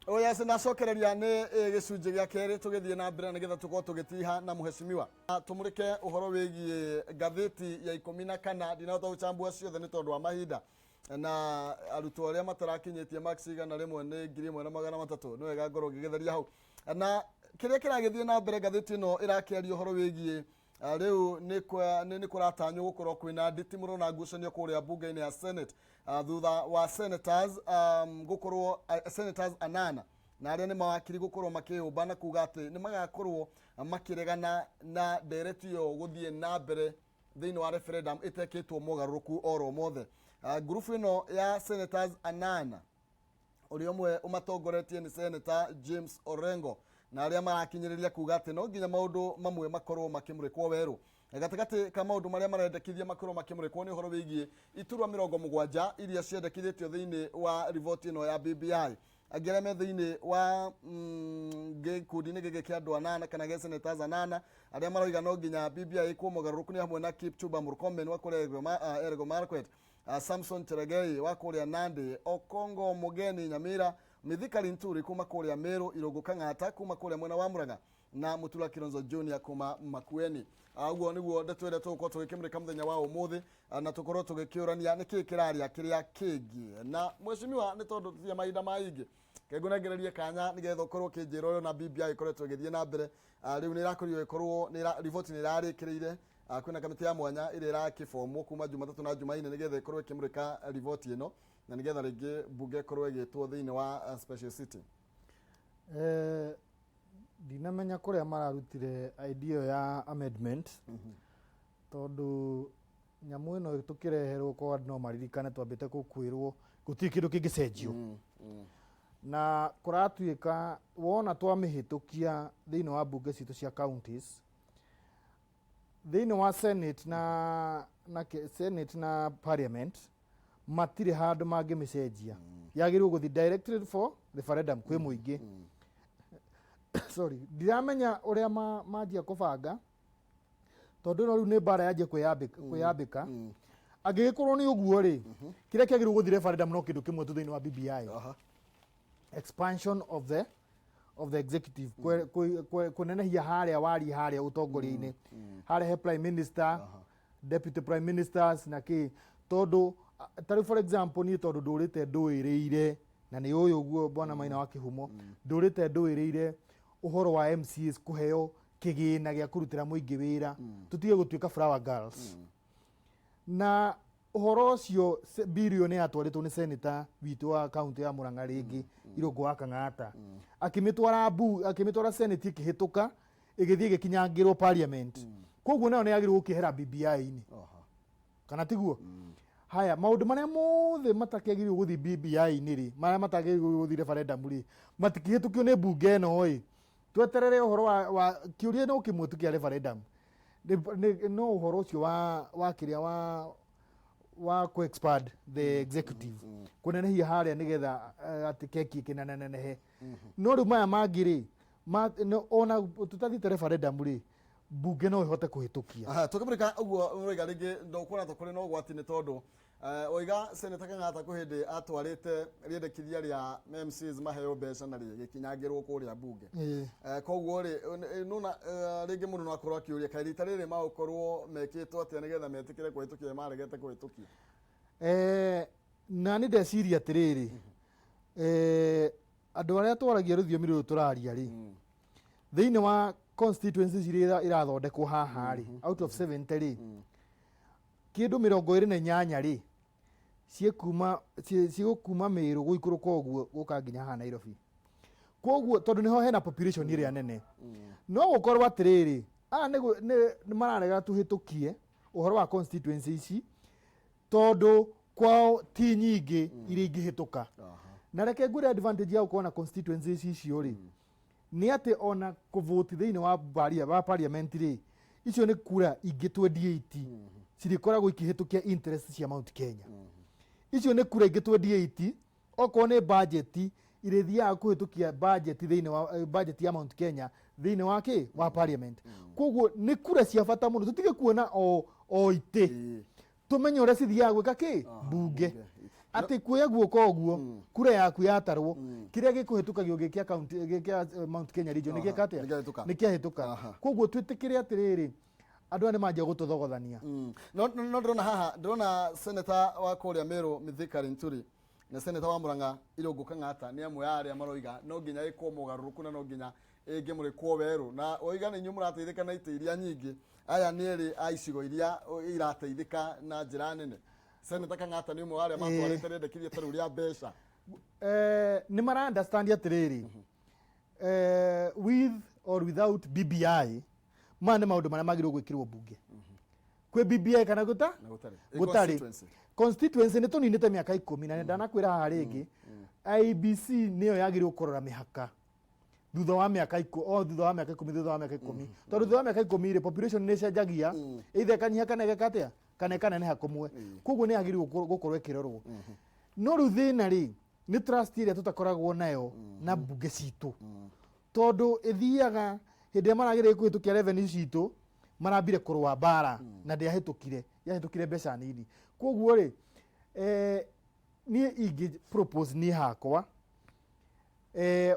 Oh yes, nacokereria nĩ gĩcunjĩ gĩa kerĩ tũgĩthiĩ na mbere nĩgetha tũkorwo tũgĩtiha na mũhecimiwa. Tũmũrĩke ũhoro wĩgiĩ ngathĩti ya 14. Ndinahota gũchambua ciothe nĩ tondũ wa mahinda, na arutwo arĩa matarakinyĩtie marks 100 nĩ 1300. Nĩ wega ngorwo ngĩgĩtheria hau na kĩrĩa kĩragĩthiĩ na mbere. Ngathĩti ĩno ĩrakĩaria ũhoro wĩgiĩ rĩu nĩ kũratanywo gũkorwo kwĩna nditimũro na ngucanio kũrĩa mbunge-inĩ ya Senate, thutha wa senators gũkorwo senators anana na arĩa nĩ mawakiri gũkorwo makĩyũmba na kuga atĩ nĩ magakorwo makĩregana na ndereti ĩyo gũthiĩ na mbere thĩinĩ wa referendum ĩtekĩtwo mogarũrũku oro mothe. Ngurubu ĩno ya senators anana, ũrĩa ũmwe ũmatongoretie nĩ Senator James Orengo, na arĩa marakinyĩrĩria kuga atĩ no nginya maũndũ mamwe makorwo makĩmũrĩkwo werũ. Gatagatĩ ka maũndũ marĩa marendekithia makorwo makĩmũrĩkwo nĩ ũhoro wĩgiĩ iturwa 70 iria ciendekithĩtio thĩinĩ wa riboti ĩno ya BBI. Angĩ arĩa me thĩinĩ wa gĩkundi-inĩ gĩkĩ kĩa andũ anana kana gĩa senators anana arĩa maroiga no nginya BBI ĩkwo mogarũrũku nĩ hamwe na Kipchumba Murkomen wa kũrĩa Elgeyo Marakwet, Samson Cherargei wa kũrĩa Nandi, Okongo Mugeni Nyamira, Mithika Linturi kuma kũrĩa Meru, Irũngũ Kang'ata kuma kũrĩa mwena wa Murang'a na Mutula Kilonzo Junior kuma Makueni. Ũguo nĩguo ndeto ĩrĩa tũgũkorwo tũgĩkĩmũrĩka mũthenya wa ũmũthĩ, na tũkorwo tũgĩkĩũrania nĩkĩĩ kĩraria kĩrĩa kĩngĩ. Na mheshimiwa, nĩ tondũ tũtirĩ mahinda maingĩ, kengũnengererie kanya nĩgetha ũkorwo ũkĩnjĩra ũrĩa ona BBI ĩkoretwo ĩgĩthiĩ na mbere. Rĩu nĩ ĩrakorirwo ĩkorwo riboti nĩ ĩrarĩkĩrĩire. Kwĩna kamĩtĩ ya mwanya ĩrĩa ĩrakĩbomwo kuma Jumatatũ na Jumaine nĩgetha ĩkorwo ĩkĩmũrĩka riboti ĩno na nĩgetha rĩngĩ mbunge ĩkorwo ĩgĩtwo thĩinĩ wa special sitting. Ndinamenya kũrĩa mararutire idea ĩyo ya amendment, tondũ nyamũ ĩno tũkĩreherwo kwa andũ no maririkane twambĩte gũkwĩrwo gũtirĩ kĩndũ kĩngĩcenjio, na kũratuĩka wona twamĩhĩtũkia thĩinĩ wa mbunge citũ cia counties, thĩinĩ wa Senate na Senate na Parliament, matirĩ handũ mangĩmĩcenjia. Yagĩrĩirwo gũthiĩ directly for referendum kwĩ mũingĩ. Sorry, ndiramenya ũrĩa manjia kũbanga, tondũ ĩno rĩu nĩ mbara yanjia kwĩyambĩka. Angĩgĩkorwo nĩ ũguo rĩ, kĩrĩa kĩagĩrĩirwo gũthiĩ referendum no kĩndũ kĩmwe tu thĩinĩ wa BBI: expansion of the executive, kũnenehia harĩa wari harĩa ũtongoria-inĩ, harĩa he prime minister, deputy prime ministers na kĩ. Tondũ tarĩu for example niĩ tondũ ndũrĩte ndũĩrĩire na nĩ ũyũ ũguo bwana Maina wa Kĩhumo, ndũrĩte ndũĩrĩire ũhoro wa MCAs kũheo kĩgĩna gĩa kũrutĩra mũingĩ wĩra, tũtige gũtuĩka flower girls. Na ũhoro ũcio bill nĩ yatwarĩtwo nĩ senator witũ wa kaunti ya Murang'a rĩngĩ, Irũngũ wa Kang'ata, akĩmĩtwara akĩmĩtwara Senate, ĩkĩhĩtũka, ĩgĩthiĩ ĩgĩkinyangĩrwo Parliament. Koguo nayo nĩ yagĩrĩirwo gũkĩehera BBI-inĩ, kana tiguo? Haya, maũndũ marĩa mothe matakĩagĩrĩirwo gũthiĩ BBI-inĩ rĩ, marĩa matagĩrĩirwo gũthiĩ referendum rĩ, matikĩhĩtũkio nĩ mbunge ĩno ĩ. Tweterere ũhoro wa kĩũria no kĩmwe tu kĩa referendum. No ũhoro ũcio wa kĩrĩa wa ku expand the executive, kũnenehia harĩa nĩgetha atĩ keki ĩkĩnenenehe. No rĩu maya mangĩ rĩ, ona tũtathiĩte referendum rĩ, mbunge no ĩhote kũhĩtũkia. Tũkĩmũrĩka ũguo ũroiga rĩngĩ ndũkuona ta kũrĩ na ũgwati, nĩ tondũ oiga Senator Kang'ata kwĩ hĩndĩ atwarĩte rĩendekithia rĩa MCAs maheo mbeca na rĩgĩkinyangĩrwo kũrĩa mbunge. Koguo rĩ, nona rĩngĩ mũndũ no akorwo akĩũria kaĩ rita rĩrĩ magũkorwo mekĩtwo atĩa nĩgetha metĩkĩre kũhĩtũkia maregete kũhĩtũkia? Na nĩ ndeciria atĩrĩrĩ, andũ arĩa twaragia rũthiomi rũrũ tũraria rĩ, thĩinĩ wa constituencies iria irathondekwo haha rĩ, out of 70 rĩ, kĩndũ 28 rĩ, ciĩkuma cigũkuma Mĩrũ gũikũrũka ũguo gũka nginya haha Nairobi. Koguo tondũ nĩho hena population ĩrĩa nene, no gũkorwo atĩrĩrĩ, aya nĩ mararega tũhĩtũkie ũhoro wa constituency ici tondũ kwao ti nyingĩ iria ingĩhĩtũka. Na reke ngwĩre, advantage ya gũkorwo na constituencies icio rĩ, nĩ atĩ ona kũvoti thĩinĩ wa parliament rĩ, icio nĩ kura ingĩ 28 cirĩkoragwo ikĩhĩtũkia interest cia Mount Kenya. Icio nĩ kura ingĩ 28. Okorwo nĩ budget, irĩthiaga kũhĩtũkia budget thĩinĩ wa budget ya Mount Kenya thĩinĩ wa kĩ wa parliament. Koguo nĩ kura cia bata mũno. Tũtige kuona o itĩ, tũmenye ũrĩa cithiaga gwĩka kĩ mbunge. Atĩ kuoya guoko ũguo kura yaku yatarwo, kĩrĩa gĩkũhĩtũkagio gĩ kĩa county, gĩ kĩa Mount Kenya region nĩ gĩka atĩa? Nĩkĩahĩtũka. Nĩ kĩahĩtũka. Koguo twĩtĩkĩre atĩrĩrĩ, andũ aya nĩ manjia gũtũthogothania. No ndĩrona haha, ndĩrona seneta wa kũrĩa Meru Mithika Linturi na seneta wa Murang'a Irũngũ Kang'ata nĩ amwe a arĩa maroiga no nginya ĩkwo mogarũrũku na no nginya ĩngĩmũrĩkwo werũ, na oiga nĩ inyuĩ mũrateithĩka na itĩ iria nyingĩ. Aya nĩ erĩ a icigo iria irateithĩka na njĩra nene. Seneta Kang'ata nĩ ũmwe wa arĩa matwarĩte rĩendekithia ta rĩu rĩa mbeca. Nĩ mara understand atĩrĩrĩ, with or without BBI, maya nĩ maũndũ marĩa magĩrĩirwo gwĩkĩrwo mbunge kwĩ BBI kana gũta Na gũtarĩ. Gũtarĩ. Constituency. Constituency nĩ tũninĩte mĩaka 10, na nĩ ndanakwĩra haha rĩngĩ, IEBC nĩyo yagĩrĩirwo kũrora mĩhaka thutha wa mĩaka o thutha wa mĩaka 10, thutha wa mĩaka 10, tondũ thutha wa mĩaka 10 rĩ, population nĩ ĩcenjagia, either ĩkanyiha kana ĩgeka atĩa, kana ĩkaneneha kũmwe. Koguo nĩ yagĩrĩirwo gũkorwo ĩkĩrorwo. No rĩu thĩna rĩ, nĩ trust ĩrĩa tũtakoragwo nayo na mbunge citũ, tondũ ĩthiaga hĩndĩ ĩrĩa maragĩrĩire kũhĩtũkia revenue citũ, marambire kũrũa mbara na ndĩahĩtũkire, yahĩtũkire mbeca nini. Koguo rĩ, niĩ ingĩ propose niĩ hakwa,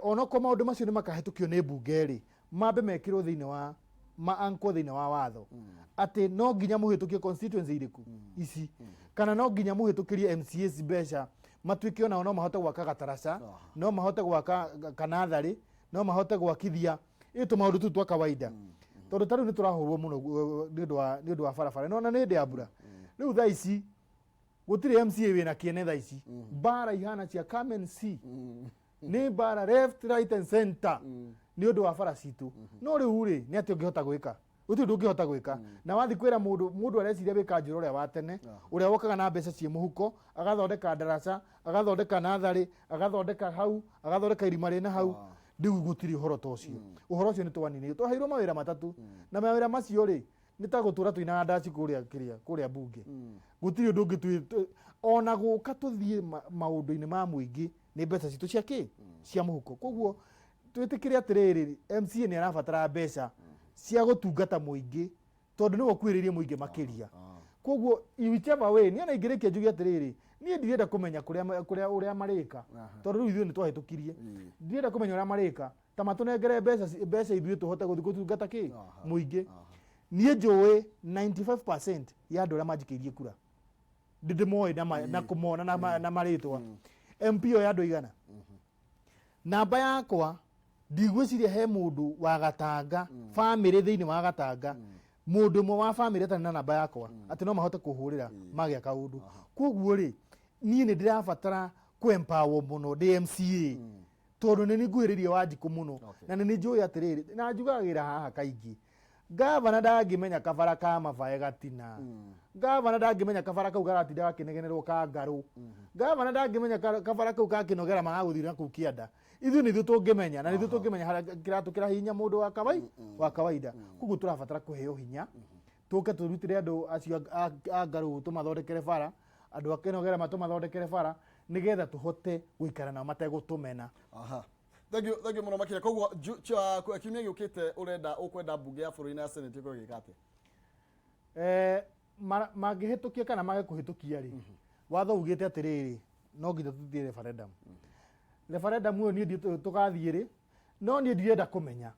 onokorwo maũndũ macio nĩ makahĩtũkio nĩ mbunge rĩ, mambe mekĩrwo thĩinĩ wa maankwo thĩinĩ wa watho atĩ no nginya mũhĩtũkie constituency irĩkũ ici, kana no nginya mũhĩtũkĩrie MCAs mbeca matuĩke onao no mahote gwaka gataraca, no mahote gwaka kanatharĩ, no mahote gwakithia ĩ tũmaũndũ tũu twa kawaida, tondũ ta rĩu nĩ tũrahũrwo mũno nĩ ũndũ wa barabara, nona nĩ hĩndĩ ya mbura. Rĩu thaa ici gũtirĩ MCA wĩna kĩene. Thaa ici mbara ihana cia come and see, nĩ mbara left, right and center nĩ ũndũ wa bara citũ. No rĩu rĩ, nĩ atĩ ũngĩhota gwĩka? Gũtirĩ ũndũ ũngĩhota gwĩka. Na wathiĩ kwĩra mũndũ, mũndũ areciria wĩ kanjũra ũrĩa wa tene, ũrĩa wokaga na mbeca ciĩ mũhuko, agathondeka ndaraca, agathondeka natharĩ, agathondeka hau, agathondeka irima rĩna hau. Rĩu gũtirĩ ũhoro ta ũcio. Ũhoro ũcio nĩ twaninire. Twaheirwo mawĩra matatũ, na mawĩra macio rĩ, nĩ ta gũtũra tũinaga ndaci kũrĩa kĩrĩa kũrĩa mbunge. Gũtirĩ ũndũ ũngĩ ona gũka tũthiĩ maũndũ-inĩ ma mũingĩ nĩ mbeca citũ cia kĩ cia mũhuko. Koguo twĩtĩkĩre atĩrĩrĩ, MCA nĩ arabatara mbeca cia gũtungata mũingĩ, tondũ nĩwe ũkuhĩrĩirie mũingĩ makĩria. Koguo whichever way, niĩ ona ingĩrĩkia njuge atĩrĩrĩ, niĩ ndirenda kũmenya kũrĩa ũrĩa marĩka, tondũ rĩu ithuĩ nĩ twahĩtũkirie. Ndirenda kũmenya ũrĩa marĩka, ta matũnengere mbeca mbeca ithuĩ tũhote gũthiĩ gũtungata kĩ mũingĩ. Niĩ njũĩ 95% ya andũ arĩa manjikĩirie kura ndĩmoĩ na kũmona na marĩtwa. MP o ya andũ igana namba yakwa, ndigwĩciria he mũndũ wa Gatanga, bamĩrĩ thĩinĩ wa Gatanga, mũndũ ũmwe wa bamĩrĩ atarĩ na namba yakwa atĩ no mahote kũhũrĩra magĩa kaũndũ. Koguo rĩ, niĩ nĩ ndĩrabatara kũ empower mũno ndĩ MCA, tondũ nĩ nguhĩrĩirie Wanjikũ mũno. Na nĩ njũĩ atĩrĩrĩ, na njugagĩra haha kaingĩ, gavana ndangĩmenya kabara ka mabae gatina, gavana ndangĩmenya kabara kau garatinda gakĩnegenerwo ka ngarũ, gavana ndangĩmenya kabara kau kakĩnogera magagũthiĩ na kũu kĩanda. Ithuĩ nĩ ithuĩ tũngĩmenya, na nĩ ithuĩ tũngĩmenya harĩa kĩratũ kĩrahihinya mũndũ wa kawaida. Koguo tũrabatara kũheo hinya, tũke tũrutĩre andũ acio a ngarũ, tũmathondekere bara, andũ a kĩnogera matũmathondekere bara, nĩgetha tũhote gũikara nao mategũtũmena. Aha. Thank you, thank you mũno makĩria. Koguo kiumia gĩũkĩte ũrenda ũkwenda mbunge ya bũrũri na ya senate ĩkorwo ĩgĩka atĩa? Mangĩhĩtũkia kana mage kũhĩtũkia rĩ, watho ugĩte atĩrĩrĩ, no nginya tũthiĩ referendum. Referendum ĩyo niĩ tũgathiĩ rĩ, no niĩ ndirenda kũmenya.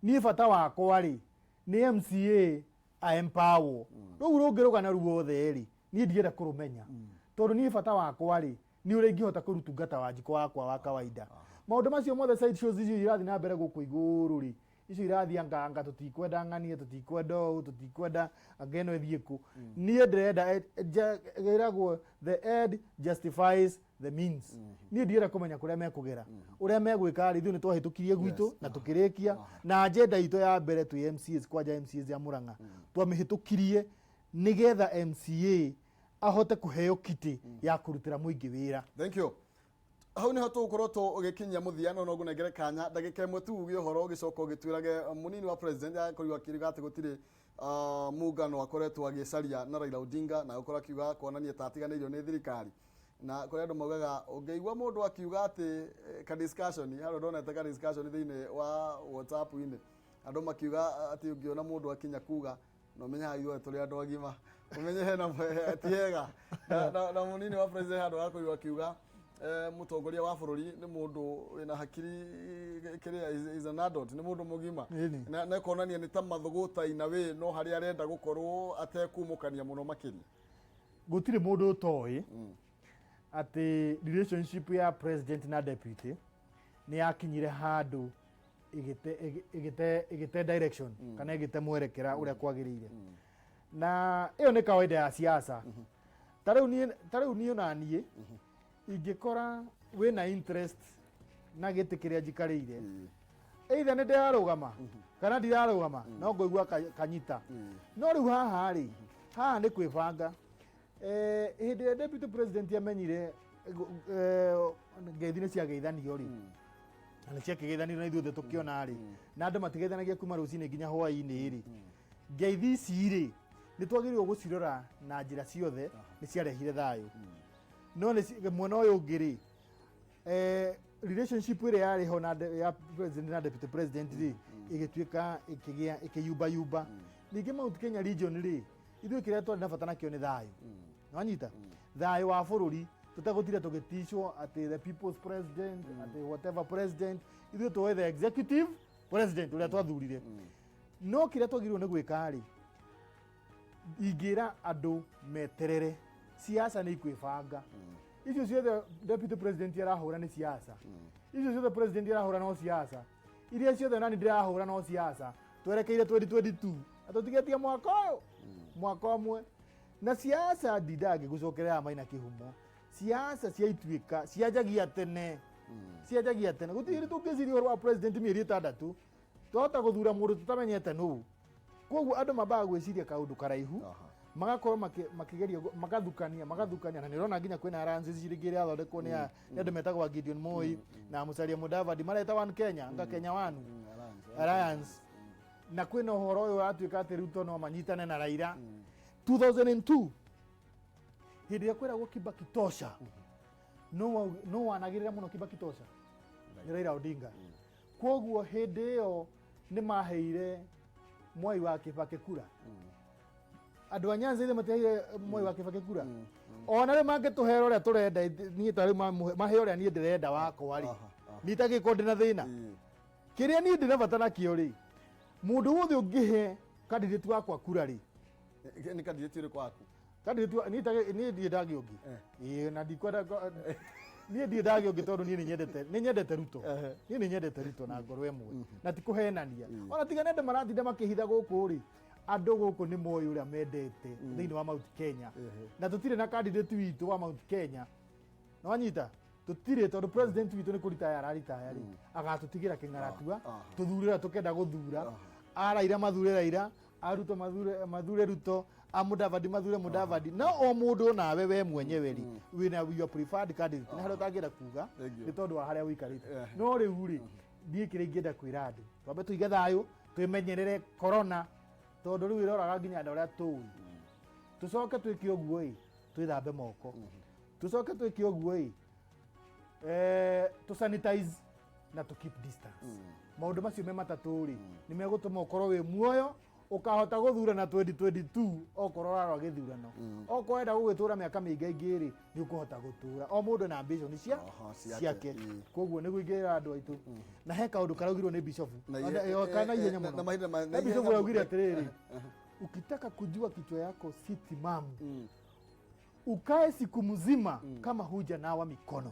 Niĩ bata wakwa rĩ, nĩ MCA a empower. Rũu rũngĩ rũgana ruothe rĩ, niĩ ndirenda kũrũmenya, tondũ niĩ bata wakwa rĩ, nĩ ũrĩa ingĩhota kũrutungata Wanjikũ wakwa wa kawaida. Maũndũ macio mothe, side shows icio irathiĩ na mbere gũkũ igũrũ rĩ, icio irathiĩ anga tũtikwenda ng'ania, tũtikwenda ũũ, tũtikwenda anga ĩno ĩthiĩ kũ. Niĩ ndĩrenda ĩragwo the end justifies the means. Niĩ ndirenda kũmenya kũrĩa mekũgera, ũrĩa megwĩka rĩ, ithuĩ nĩ twahĩtũkirie gwitũ na tũkĩrĩkia na agenda itũ ya mbere twĩ MCAs, kwanja MCAs ya Murang'a, twamĩhĩtũkirie nĩgetha MCA ahote kũheo kitĩ ya kũrutĩra mũingĩ wĩra. Thank you. Hau niho tũgũkorwo tũgĩkinyia mũthia, no ngũnengere kanya ndagĩka ĩmwe tu uge ũhoro, ũgĩcoka ũgĩtwĩrage mũnini wa president akorirwo akĩriga atĩ gũtirĩ muungano akoretwo agĩcaria na Raila Odinga, na gũkorwo akiuga kuonania ta atiganĩirio nĩ thirikari, na kũrĩ andũ maugaga ũngĩigua mũndũ akiuga atĩ ka discussion harĩa ndonete ka discussion thĩinĩ wa WhatsApp-inĩ, andũ makiuga atĩ ũngĩona mũndũ akinya kuga no menyaga ithuothe tũrĩ andũ agima. Ũmenye hena ti hega. Na mũnini wa president handũ ha kũigua akiuga mũtongoria wa bũrũri nĩ mũndũ wĩna hakiri kĩrĩa is an adult, nĩ mũndũ mũgima. Ĩni. Na ĩkonania nĩ ta mathũgũta ina wĩ no harĩa arenda gũkorwo atekumũkania mũno makĩria. Gũtirĩ mũndũ ũtoĩ atĩ relationship ya president na deputy nĩ yakinyire handũ ĩgĩte direction kana ĩgĩte mwerekera ũrĩa kwagĩrĩire, na ĩyo nĩ kawaida ya siasa. Ta rĩu niĩ ona niĩ ingĩkora wĩna interest na gĩtĩ kĩrĩa njikarĩire, either nĩ ndĩrarũgama kana ndirarũgama, no ngũigua kanyita. No rĩu haha rĩ, haha nĩ kwĩbanga. Hĩndĩ ĩrĩa deputy president amenyire ngeithi nĩ ciageithanio rĩ, na nĩ ciakĩgeithanio na ithuothe tũkĩona rĩ, na andũ matigeithanagia kuma rũcinĩ nginya hwaĩ-inĩ rĩ, ngeithi ici rĩ, nĩ twagĩrĩirwo gũcirora na njĩra ciothe nĩ ciarehire thayũ. No nĩ mwena ũyũ ũngĩ rĩ, relationship ĩrĩa yarĩ ho na ya president na deputy president rĩ, ĩgĩtuĩka ĩkĩgĩa ĩkĩyumbayumba. Ningĩ Mount Kenya region rĩ, ithuĩ kĩrĩa twarĩ na bata nakĩo nĩ thayũ. Nĩwanyita thayũ wa bũrũri, tũtegũtinda tũgĩticwo atĩ the people's president, atĩ whatever president. Ithuĩ tũĩ the executive president ũrĩa twathurire. No kĩrĩa twagĩrĩirwo nĩ gwĩka rĩ, ingĩra andũ meterere, siasa nĩ ikwĩbanga. Icio ciothe deputy president arahũra nĩ siasa, icio ciothe president arahũra no siasa, iria ciothe nani ndĩrahũra no siasa. Twerekeire 2022 na tũtigĩtie mwaka ũyũ, mwaka ũmwe. Na siasa ndindaga ngĩgũcokerera maina kĩhumo, siasa cia ituĩka cianjagia tene, cianjagia tene. Gũtirĩ hĩndĩ tũngĩciria ũhoro wa president mĩeri 6 twahota gũthura mũndũ tũtamenyete nũũ. Koguo andũ mambaga gwĩciria kaũndũ karaihu, magakorwo makĩgeria magathukania. Na nĩ ũrona nginya kwĩna alliances rĩngĩ ĩrathondekwo nĩ andũ metagwo Gideon Moi na Musalia Mudavadi, mareta One Kenya, nga Kenya One Alliance. Na kwĩna ũhoro ũyũ ũratuĩka atĩ Ruto no manyitane na Raila. 2002 hĩndĩ ĩrĩa kwĩragwo Kibaki tosha, no wanagĩrĩra mũno Kibaki tosha nĩ Raila Odinga. Koguo hĩndĩ ĩyo nĩ maheire Mwai wa Kibaki kura. Andũ a Nyanza ithe matiheire Mwai wa Kibaki kura. Ona rĩu mangĩtũhera ũrĩa tũrenda, niĩ ta rĩu mahe ũrĩa niĩ ndĩrenda wakwa rĩ, niĩ itangĩkorwo ndĩna thĩna. Kĩrĩa niĩ ndĩna bata nakĩo rĩ, mũndũ wothe ũngĩhe candidate wakwa kura rĩ. Nĩ candidate ũrĩkũ waku? Candidate niĩ ndirĩ ndagĩa ũngĩ. Ĩĩ, na ndikwenda niĩ ndirĩ ndagĩa ũngĩ, tondũ niĩ nĩ nyendete Ruto. Niĩ nĩ nyendete Ruto na ngoro ĩmwe, na ti kũhenania. Ona tiga nĩ andũ maratinda makĩhitha gũkũ rĩ, andũ gũkũ nĩ moĩ ũrĩa mendete thĩinĩ wa Mount Kenya. Na tũtirĩ na candidate witũ wa Mount Kenya, nĩwanyita? Tũtirĩ, tondũ president witũ nĩ kũritaya araritaya rĩ, agatũtigĩra kĩng'aratua. Tũthure ũrĩa tũkenda gũthura. Araira mathure Raila, aruto mathure Ruto, amudavadi mathure Mudavadi. No o mũndũ nawe we mwenyewe rĩ, wĩna your preferred candidate nĩ harĩa ũtangĩenda kuga. Thank you. Nĩ tondũ wa harĩa ũikarĩte. No rĩu rĩ, niĩ kĩrĩa ingĩenda kwĩra andũ, twambe tũige thayũ, twĩmenyerere corona, tondũ rĩu ĩroraga nginya andũ arĩa tũĩ. Tũcoke twĩke ũguo ĩ, twĩthambe moko. Tũcoke twĩke ũguo ĩ, tũ sanitize na tũ keep distance. Maũndũ macio me matatũ rĩ, nĩ megũtũma ũkorwo wĩ muoyo, ũkahota gũthurana 2022. Okorwo ũrarora gĩthurano, okorwo wenda gũgĩtũra mĩaka mĩingĩ rĩ, nĩ ũkũhota gũtũra. O mũndũ na ambition cia Ciake. Ciake. Koguo nĩguo ingĩra andũ aitũ. Na he kaũndũ karaugirwo nĩ bishofu Na kana ihenya na mũno. mahinda na He bishofu ihenya augire mũno. atĩrĩrĩ, ukitaka kujua kichwa yako si timamu, ukae siku mzima kama hujanawa mikono.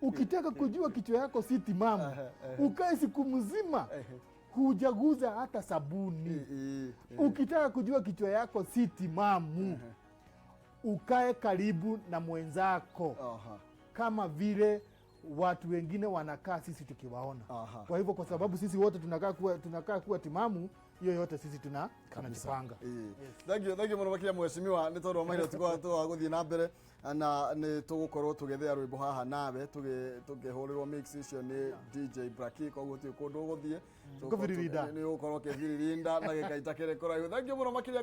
Ukitaka kujua kichwa yako si timamu, ukae siku mzima hujaguza hata sabuni. Ukitaka kujua kichwa yako si timamu, ukae karibu na mwenzako kama vile watu wengine wanakaa sisi tukiwaona. Kwa hivyo, kwa sababu sisi wote tunakaa kuwa timamu, hiyo yote sisi tunajipanga. Thank you, thank you mũno makĩria mheshimiwa, nĩ tondũ wa mahinda tũkorwo twa gũthiĩ na mbere na nĩ tũgũkorwo tũgĩthĩa rwĩmbo haha nawe, tũkĩhũrĩrwo mix icio nĩ DJ Braki. Koguo ti kũndũ ũgũthiĩ. Ngũbiririnda. Nĩ ũgũkorwo ũkĩbiririnda na gĩkaita kĩrĩ kũraihu. Thank you mũno makĩria.